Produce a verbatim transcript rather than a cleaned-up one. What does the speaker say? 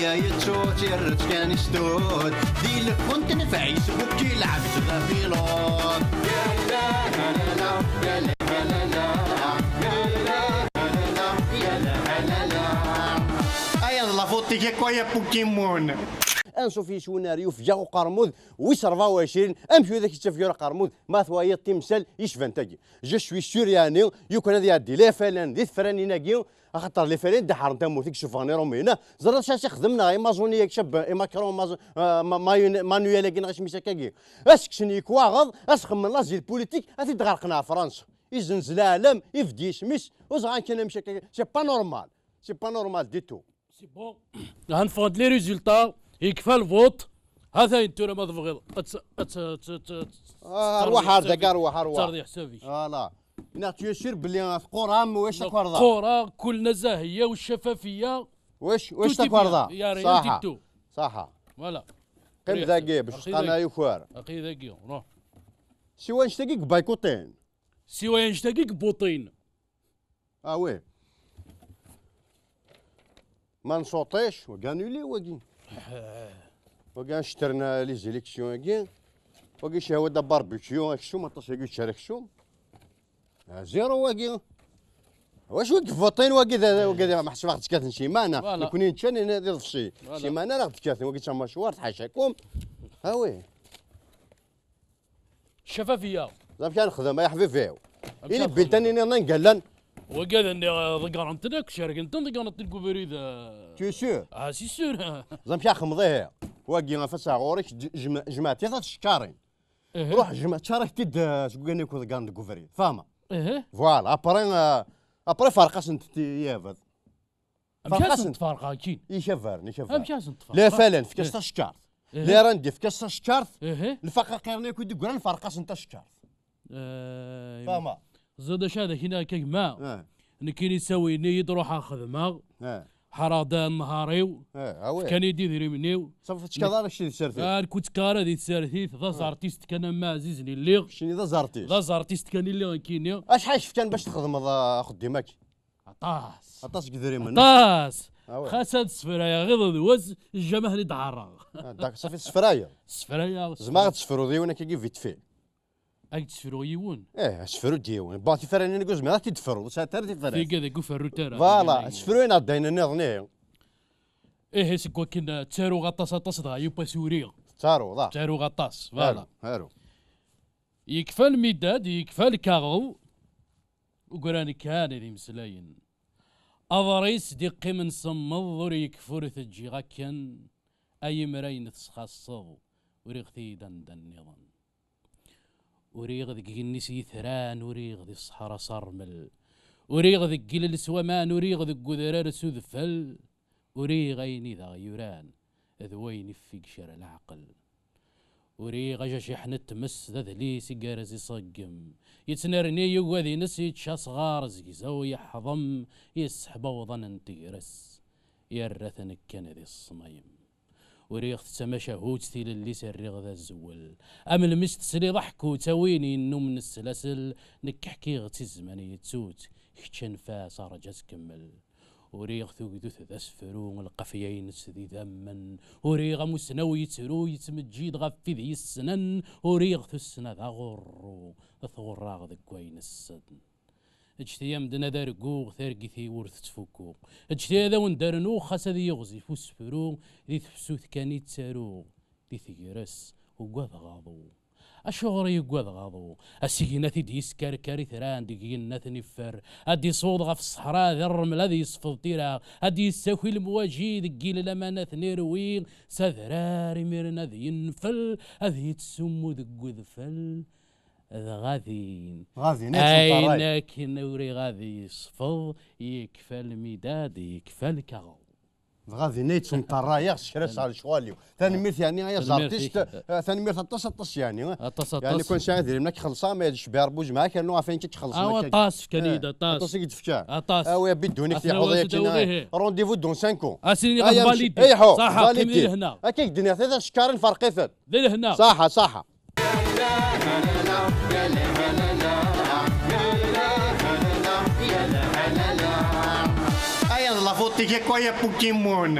Yettu tirret kan istud. Di lfun tenfeɛ yesbukki lɛebd d apilud. Aya d la faute-ik akk, ay a Pokémon. Ansuf yes-wen ar yufeg-a uqermud wis rebɛa u ɛecrin, amek ur ak-yettafeg ara aqermud ma twaliḍ timsal yecban tagi? Je suis sûr, yeɛni, yukan ad iɛeddi les Falans di tefranin-agi, axaṭer les Falans d-ḥeṛṛen tamurt i yessufɣen Iṛumyen. Ẓriɣ acu ara s-ixdem neɣ Imaẓuni-agi, cab, Macron, Maẓ-, ah, Ma-, Mayun-, Manuel-agi neɣ isem-is akkagi. Ad s-kksen yekwaɣeḍ, ad s-xemmen l'asile politique, ad t-id-ɣerqen ɣer Fransa. Izzenz leɛlam, ibedd yisem-is, ur ẓriɣ kan amek akka. C'est pas normal. C'est pas normal du tout. C'est bon. Ha neffɣent les résultats, yekfa lvuṭ. Ha-t-ayen tura ma tebɣiḍ ad tt-, ad tt-, ad tt-, ad tt-, Ah, terḍi ṛwaḥ ar ḥsabi. Dagi, ṛwaḥ, ṛwaḥ. Terḍi ḥsabi. Voilà. Neɣ tu es sûr belli tquram wac takerḍa? Tqura, kul nazahiya u ccafafiya. Wac, wac takerḍa? Il y a rien du tout. Ṣaḥa. Voilà. Qqim dagi, bac aqi-, aqi-, sqana yuker. Aqi dagi, ruḥ. Siwa annect-agi n baykuṭin. Siwa annect-agi n buṭin. Ah oui. Ma nsuṭic, wagi annulé, wagi. Wagi ad cetren les élections-agi. Wagi cehwa da barbecue, aksum, aṭas-agi yeččar aksum. Ah, zéro wagi. Wacu i ivuṭin wagi, da, wagi da, ma ḥesbeɣ ttekkaten simana. Voilà. Nekni nečča, nini d iḍefsi. Voilà. Simana ara ɣ-d-tekkaten, wagi d tamacwart, ḥacakum. Ah oui. Ccafafiya. D amek ara nexdem, ay aḥbib-iw? Amek ara nexdem? Ini biltan-nni nniḍen angallan. Wagi ad nniɣ, eh, ḍeggren-ten akk, cergen-ten, ḍeggren-ten deg ubrid, eh. Tu es sûr? Ah, c'est sûr. D amek ara xedmeḍ ihi? Wagi, ɣef ass-a ɣur-k, j-, jma-, jmaɛt-it ad tcekkarin. Ihi. Ruḥ jmaɛ, ččar-ak-t-id, eh, seg wayen akk ḍeggren deg ubrid. Fahmeḍ? Ihi. Voilà, après, eh, après ferq-asent-t i yiɛbaden. Amek ara sent-ferqeɣ akkin? Ikavaren, ikavaren. Amek ara sent-ferqeɣ? Les Falans, fek-as tacekkart. Ihi. Les Randi, fek-as tacekkart. Ihi. Lfaqaqiren akk i d-yeggran, ferq-asen tacekkart. Eh, fahmeḍ? Ẓid acu ad ak-iniɣ akka, gma. Eh. Nekkini ssawin-iyi-d, ruḥeɣ xedmeɣ. Eh. Ḥeṛeɣ-d nnhar-iw. Eh, ah ouais. Fkan-iyi-d idrimen-iw. Safi, ur tettkaḍ ara kečč di tsertit. Ah, nekk ur ttekkaɣ ara di tsertit. D aẓartist kan am ɛzizen i lliɣ. Keččini d aẓartist. D aẓartist kan i lliɣ nekkini. Acḥal k-fkan bac txedmeḍ, ah, axeddim-agi? Aṭas. Aṭas n yidrimen. Aṭas. Ah ouais. Xas ad sefrayeɣ iḍ d wass, jamais ad ten-id-ɛerreɣ. Ah, dak-, safi, tessefrayeḍ. Sefrayeɣ. Zemreɣ ad tessefruḍ yiwen akkagi vite fait? Ad k-d-sefruɣ yiwen? Eh, sefru-d yiwen. Bon, tifranin-agi ur zmireɣ ad t-id-tefruḍ, ur sɛint ara tifrat. Tiga deg uferru tara. Voilà, sefru-aneɣ-d ayen nniḍen, ihi. Ihi, seg wakken, eh, ttaruɣ aṭas, aṭas, dɣa yiwwas uriɣ. Tettaruḍ, ah. Ttaruɣ aṭas, voilà. Aru, aru. Yekfa lmidad, yekfa lkaɣeḍ. Ugran kan ad imeslayen. Aḍris d-iqqimen semmeḍ, ur yekfi ur t-ǧǧiɣ akken. Ay imrayen tesxaṣṣeḍ, uriɣ-t-id anda nniḍen. Uriɣ deg yigenni s yitran, uriɣ di ṣṣeḥra s ṛṛmel. Uriɣ deg yilel s waman, uriɣ deg udrar s udfel. Uriɣ ayen i d aɣ-yuran, d wayen iffig cer leɛqel. Uriɣ ajaciḥ n tmes d adlis igerrez iṣeggem, yettnerni ugad-ines yečča asɣar zegzaw yeḥḍem, yesseḥba awḍan n tegrest, yerra-ten kan di ṣṣmayem. Uriɣ-t d tamacahut, tilelli-s rriɣ d azwel. Am lmis tesliḍ aḥekkut, a win yennumnen s lasel, nekk ḥkiɣ-tt i zzman yettu-tt, kečč anef-as, rǧa ad tkemmel. Uriɣ tugdut d asefru, lqafya-ines d idammen. Uriɣ amussnaw yettru, yettmeǧǧid ɣef wid yessnen. Uriɣ tussna d aɣurru, tɣurr-aɣ deg wayen ssen. Ǧǧet-iyi a medden ad arguɣ, targit-iw ur tettfukku. Ǧǧet-iyi ad awen-d-rnuɣ, xas ad yiɣzif usefru, di tefsut kan i ttaruɣ, di tegrest ugadeɣ aḍu. Acuɣer i yugadeɣ aḍu? Asigna t-id-yeskarkar itran deg yigenni ad ten-iffer. Ad d-isweḍ ɣef ṣṣeḥra, di ṛṛeml ad yesfeḍ tira. Ad d-yessaki lemwaji deg yilel aman ad ten-irwi. S adrar imiren ad yenfel, ad yettsummu deg udfel. Dɣa din. Dɣa din, ayen akken uriɣ ad yesfeḍ, yekfa lmidad, yekfa lkaɣeḍ. Dɣa dinna yettemṭarrayeɣ s kra sɛa lecɣal-iw. Tanemmirt, yeɛni, ay aẓartist, eh, tanemmirt aṭas, aṭas, yeɛni. Aṭas, aṭas. Yeɛni, kwan sɛiɣ idrimen ad k-xellṣeɣ, ma d cbiɣ rbuz mɛak, rnu ɣef wayen i k-xellṣen. Aw, aṭas, fkan-iyi-d aṭas. Aṭas i k-d-fkan. Aṭas. Awi, a bidun, i k-t-iḥuḍ, i k-t-ineɣ. Rondez-vous dans cinq ans. Asin-iyi ɣef validi. Ayḥu, ṣaḥa, validi. Qqim di lehna. Akka i k-d-nniɣ, tata cekkaren ferqiten. Di lehna. Ṣaḥa, ṣaḥa. Aya d la faute-ik akk, ay a Pokémon.